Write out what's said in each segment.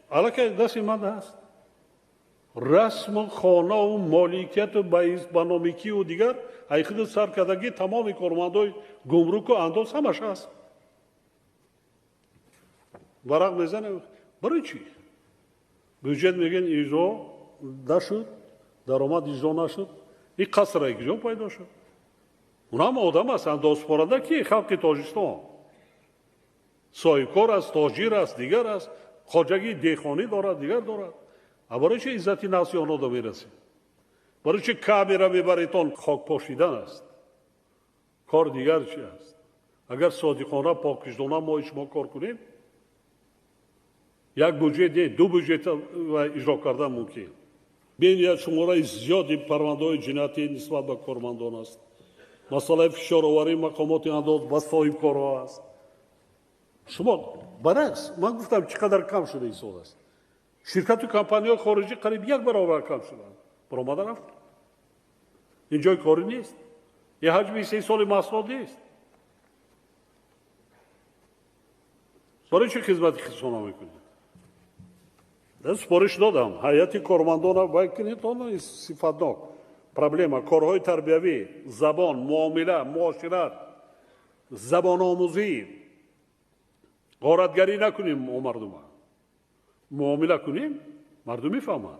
Аллакай дасти ман ҳаст. Расму хонаву моликияту ба номи киву дигар ай худи сар кардагӣ тамоми кормандои гумруку андоз ҳамаш ҳаст. Варақ мезанем. Барои чӣ? Бюджет мегӯян иҷро нашуд, даромад иҷро нашуд. Ин қаср куҷо пайдо шуд? Унам одам аст, андозспоранда ки халқи Тоҷикистон. Соҳибкор аст, тоҷир аст, дигар аст, хоҷагии деҳқонӣ дорад, дигар дорад. А барои чи иззати нафси онҳо до мерасед? Барои чи камера мебаритон? Хок пошидан аст. Кор дигар чи аст? Агар содиқона, покиштона мо шумо кор кунем, як бюджет не, ду бюджет иҷро кардан мумкин. Бениҳоят шумораи зиёди парвандаҳои ҷиноятӣ нисбат ба кормандон аст. Масъалаи фишороварии мақомоти андоз ба соҳибкорҳо аст. Шумо баръакс, ман гуфтам чӣ қадар кам шуда ин аст. Ширкату компанияҳои хориҷӣ қариб як баробар кам шуданд. Баромада рафт. Ин ҷои корӣ нест. Ин ҳаҷми истеҳсоли маҳсулот нест. Барои чӣ хизмати хисона мекунед? Супориш додам. Ҳайати кормандона вай кунед, он сифатнок. Проблема корҳои тарбиявӣ, забон, муомила, муошират, забономӯзӣ. Ғоратгарӣ накунем мо мардума. Муомила кунем, мардум мефаҳмад.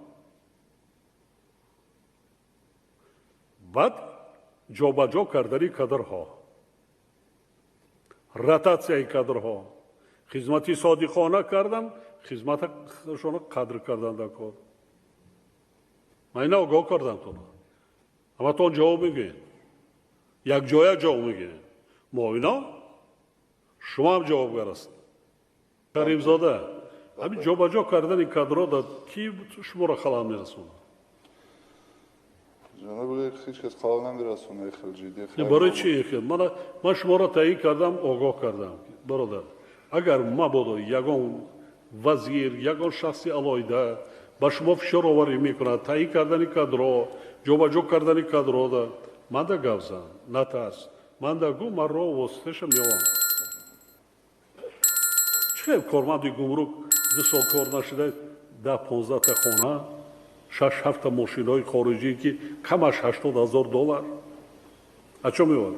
Баъд ҷобаҷо кардани кадрҳо, ротатсияи кадрҳо, хизмати содиқона кардан, хизматашонро қадр кардан дар кор. Ман ина огоҳ кардам тона. Ҳаматон ҷавоб мегӯед. Якҷоя ҷавоб мегӯед. Мо ино шумо ҳам ҷавобгар ҳастед. Каримзода, ҳамин ҷобаҷо кардани кадрҳо дар ки шуморо халал мерасонад? Ҷаноб, ҳеҷ кас халал намерасонад, хеле ҷиддӣ. Барои чӣ? Ман шуморо таъйин кардам, огоҳ кардам. Бародар, агар мабодо ягон вазир, ягон шахси алоҳида ба шумо фишороварӣ мекунад, таъйин кардани кадрҳо, ҷобаҷо кардани кадрҳо, ман да гап зан, натарс. Ман да гӯ, ман роҳ воситаша меовам. Чӣ хел корманди гумрук 2 сол кор нашуда, 10-15 та хона, 6-7 та мошинои хориҷӣ ки камаш 80,000 доллар. Аз чо меовард?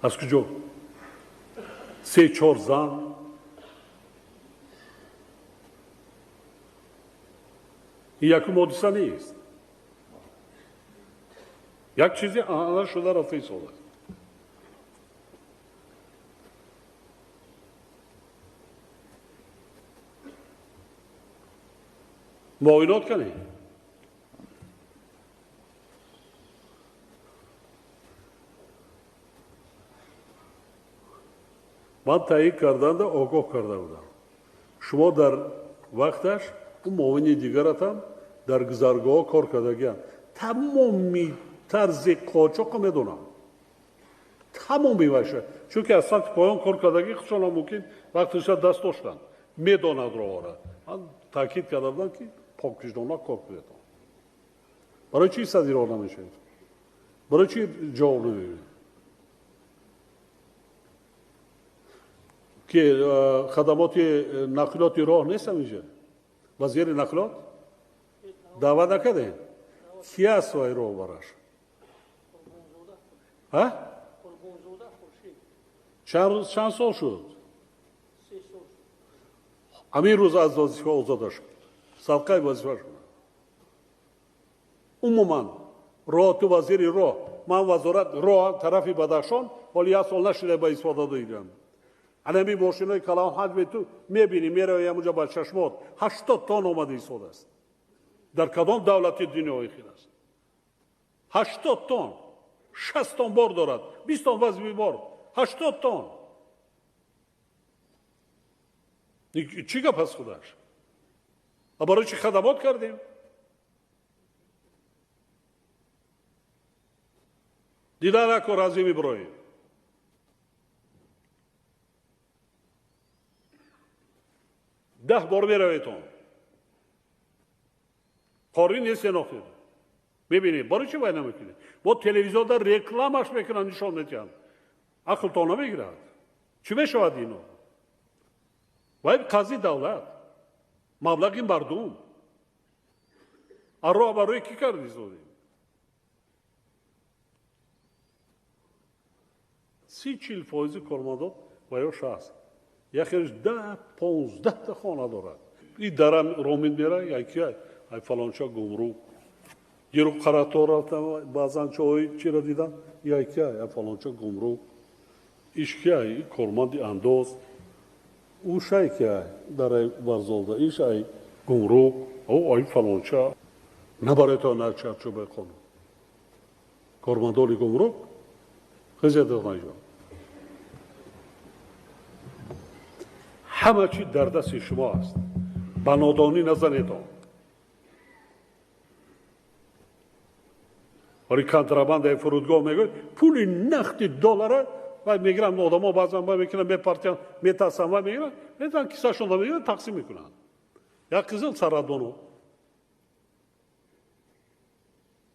Аз куҷо? 3-4 зан. Ин якум ҳодиса нест. Як чизе анъана шуда рафта истодааст. Муоинот кунед. Ман таъйин карданда огоҳ карда будам. Шумо дар вақташ ӯ муовини дигаратам дар гузаргоҳҳо кор кардагианд. Тамоми тарзи қочоқро медонам. Тамоми ваша. Чунки аз самти поён кор кардагӣ худшонам мумкин вақтиша даст доштанд. Медонад роҳро. Ман таъкид карда будам ки поквиҷдона кор кунед. Барои чӣ садиро намешавед? Барои чӣ ҷавоб намегӯед? Ки хадамоти нақлиёти роҳ нест ҳаминҷа? Вазири нақлиёт даъват накардем? Ки аст вай роҳбараш? Чанд сол шуд? Ҳамин рӯз аз вазифа озода шуд. Садқаи вазифа шуд. Умуман роҳ ту вазири роҳ, ман вазорат роҳ тарафи Бадахшон, ҳоли як сол нашуда ба истифода додам. Ана ҳамин мошинои калон ҳаҷми ту мебинӣ, меравӣ ҳамунҷо ба чашмот 80 тонн омада истодааст. Дар кадом давлати дунёи хел аст? 80 тонн, 60 тонн бор дорад, 20 тонн вазни бор, 80 тонн. Чӣ гап аст худаш? А барои чӣ хадамот кардем? Дида накун Азим Иброҳим. 10 бор мераведон. Қорӣ нест нохир. Мебинед, барои чӣ вай намекунед? Бо телевизионда рекламаш мекунанд, нишон медиҳанд. Ақлтон намегирад. Чӣ мешавад ино? Вай қази давлат, маблағи мардум. Аро барои кӣ карди зодем? 30-40% кормандон ва ё 60. Яхелш 10-15 та хона дорад. И дарам ромин мера, яки ай фалонча гумрук. Гиру қаратор рафтам, баъзан чои чира дидам, яки ай фалонча гумрук. Иш ки ай корманди андоз. Ӯ шай ки ай дарай варзолда, иш ай гумрук, ӯ ай фалонча. Набарето на чарчӯбаи қонун. Кормандони гумрук хизмат. Ҳама чи дар дасти шумо аст. Ба нодонӣ назанедон. Вале контрабандаи фурудгоҳ мегӯяд, пули нақди доллара вай мегиранд, одамо баъзан вай мекунанд, мепартиянд, метарсанд, вай мегиранд, метавонанд кисашонро мегиранд, тақсим мекунанд. Як қизил сарҳадбону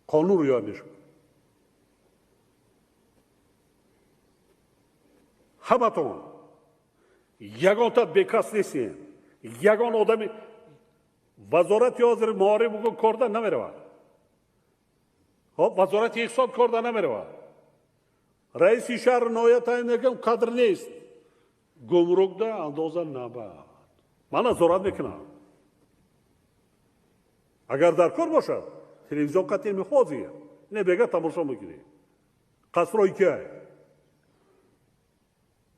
қонун риоя мешавад. Ҳаматон ягонта бекас нестем. Ягон одами вазорати ҳозир маориф корда намеравад. Хоб, вазорати иқтисод корда намеравад. Раиси шаҳр ноҳия таъин мекунам, кадр нест. Гумрукда андоза набад. Ман назорат мекунам. Агар дар кор бошад, телевизион қатъи мехозӣ. Не бега тамошо мекунӣ. Қасрҳои киай?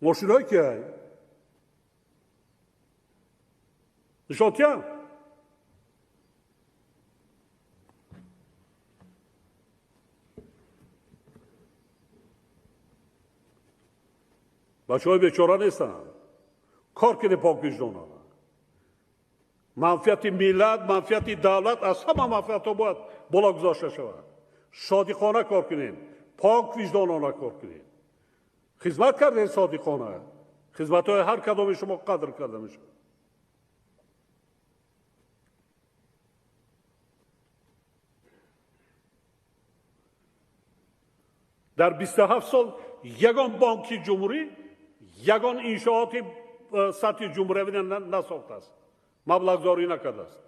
Мошинҳои киай? Нишонтиям? Бачаҳои бечора нестанд. Кор кунед поквиҷдонона. Манфиати миллат, манфиати давлат аз ҳама манфиатҳо бояд боло гузошта шавад. Содиқона кор кунем, поквиҷдонона кор кунем. Хизмат кардем содиқона. Хизматҳои ҳар кадоми шумо қадр карда мешавад. Дар 27 сол ягон бонки ҷумҳурӣ, ягон иншооти сатҳи ҷумҳуриявӣ насохтааст, маблағгузорӣ накардааст.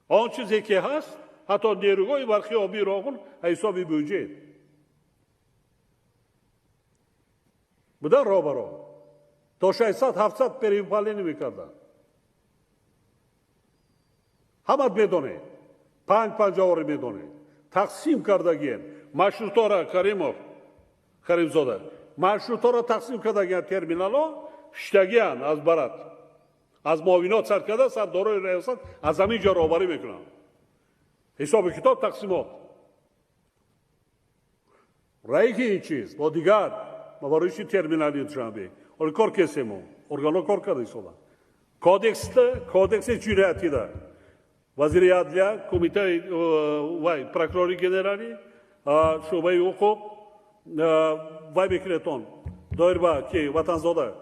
Он чизе ки ҳаст, ҳатто нерӯгоҳи барқи обии Роғун ҳисоби бюҷет будан роҳбаро то 600-700 перевыполнение мекарданд. Ҳамат медонед, 5-5 медонед. Тақсим кардагием маршрутҳоро Каримов, Каримзода, маршрутҳоро тақсим кардагиан терминалҳо шиштагиан аз барат, аз муовинот сар карда сардорои раёсат аз ҳамин ҷо роҳбарӣ мекунанд. Ҳисоби китоб тақсимот. Раики ин чиз бо дигар ма барои чи терминали Душанбе ҳоли кор кесемо, органҳо кор карда истода. Кодекси ҷиноятида вазири адлия, кумитаи вай, прокурори генералӣ, шӯъбаи ҳуқуқ вай мекунедтон доир ба ки Ватанзода,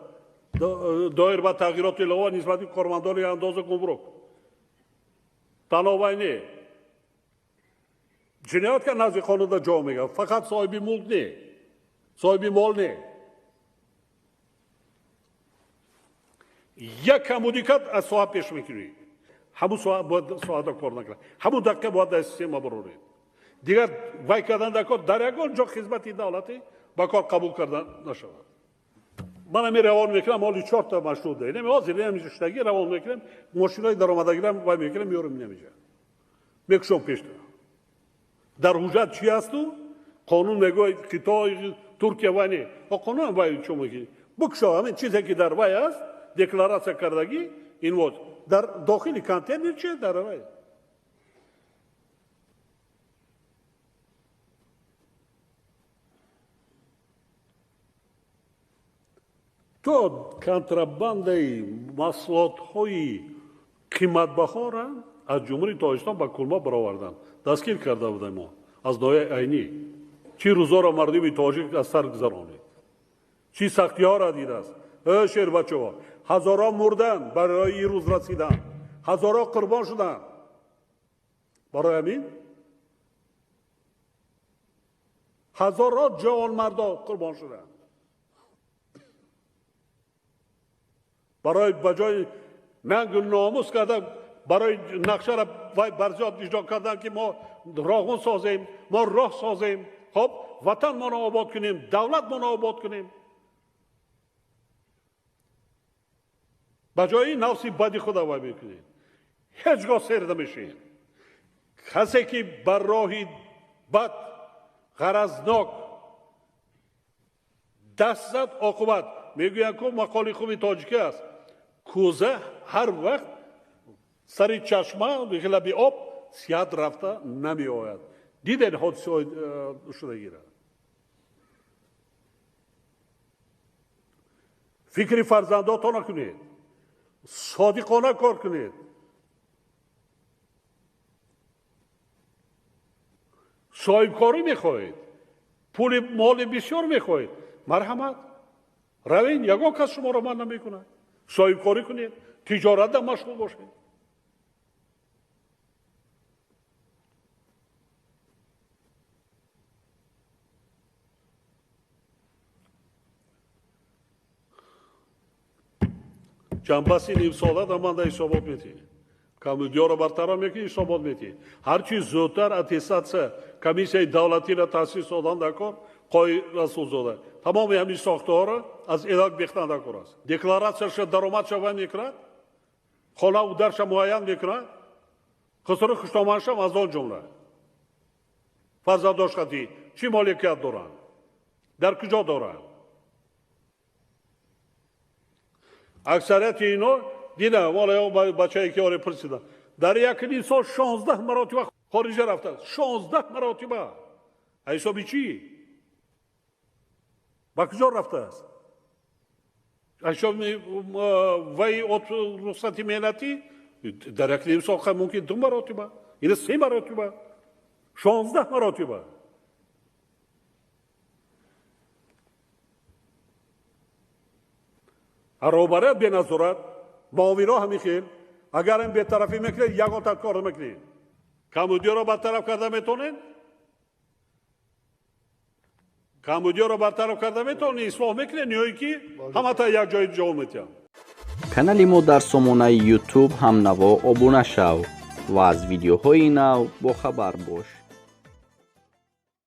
доир ба тағйироти илова нисбати кормандони андозу гумрук. Танҳо вай не. Ҷиноят ка назди қонунда ҷо мегирад, фақат соҳиби мулк не, соҳиби мол не. Як камудикат аз соҳа пеш мекунӣ. Ҳамун соат бояд соата кор накунад, ҳамун дақиқа бояд дар система бароред. Дигар вай кардан дар кор дар ягон ҷо хизмати давлатӣ ба кор қабул карда нашавад. Ман ҳамин равон мекунам, ҳоли 4 та маршрут дорем. Ҳозир ҳамиштагӣ равон мекунем, мошинои даромадагирам вай мекунем, меорем инамиҷа. Мекушом пешта. Дар ҳуҷҷат чи ҳасту? Қонун мегӯяд Хитой, Туркия вай не. Қонун вай чо мекунӣ? Бикушо ҳамин чизе ки дар вай аст, декларатсия кардагӣ, ин вот дар дохили контейнер чи дар вай. То контрабандаи маҳсулотҳои қиматбаҳора аз Ҷумҳурии Тоҷикистон ба Кулма бароварданд. Дастгир карда будем мо аз ноҳияи Айнӣ. Чӣ рӯзоро мардуми тоҷик аз сар гузаронид, чӣ сахтиҳоро дидааст. Э шербачаҳо, ҳазорон мурдан барои ин рӯз расидан, ҳазорон қурбон шуданд. Барои ҳамин ҳазорон ҷавонмардо қурбон шуданд. Барои ба ҷои нангу номус карда, барои нақшаро вай барзиёд иҷро кардан, ки мо роғун созем, мо роҳ созем, хоб ватанмонро обод кунем, давлатмонро обод кунем. Ба ҷои нафси бади худа вай мекунем. Ҳеҷ гоҳ сер намешавем. Касе ки бар роҳи бад, ғаразнок даст зад, оқибат мегӯянд, ку мақоли хуби тоҷикӣ аст: кӯза ҳар вақт сари чашма лаби об сиҳат рафта намеояд. Дидед ҳодисаҳои шудагира. Фикри фарзандотона кунед, содиқона кор кунед. Соҳибкорӣ мехоҳед, пули моли бисёр мехоҳед, марҳамат, равед, ягон кас шуморо манъ намекунад. Соҳибкорӣ кунед, тиҷоратда машғул бошед. Ҷанбаси нимсола дар ман дар ҳисобот метиҳед. Камудиёро бартараф мекунӣ, ҳисобот метиҳед. Ҳарчи зудтар аттестатсия комиссияи давлатиро таъсис додан дар кор, Қои Расулзода. Тамоми ҳамин сохтаҳоро аз элак бехтан дар кор аст. Декларатсияша, даромадша вай мекунад, хонаву дарша муайян мекунад, хусуру хуштоманшам аз он ҷумла. Фарзандош хатӣ чӣ моликият доранд, дар куҷо доранд? Аксарияти ино дидам, вале бачае ки оре пурсидам, дар як ним сол 16 маротиба хориҷа рафтааст. 16 маротиба. Ҳисоби чӣ? Ба куҷо рафтааст? Ҳисоби вай рухсати меҳнатӣ дар як ним сол мумкин 2 маротиба, ина 3 маротиба, 16 маротиба. Роҳбарият беназорат, муовино ҳамин хел. Агар ин бетарафӣ мекунед, ягон тар кор намекунед. Камудиёро бартараф карда метавонед? Камудиёро бартараф карда метавонед? Ислоҳ мекунед ё ин ки ҳамата як ҷои ҷавоб медиҳам? Канали мо дар сомонаи YouTube ҳамнаво обуна шав ва аз видеоҳои нав бохабар бош.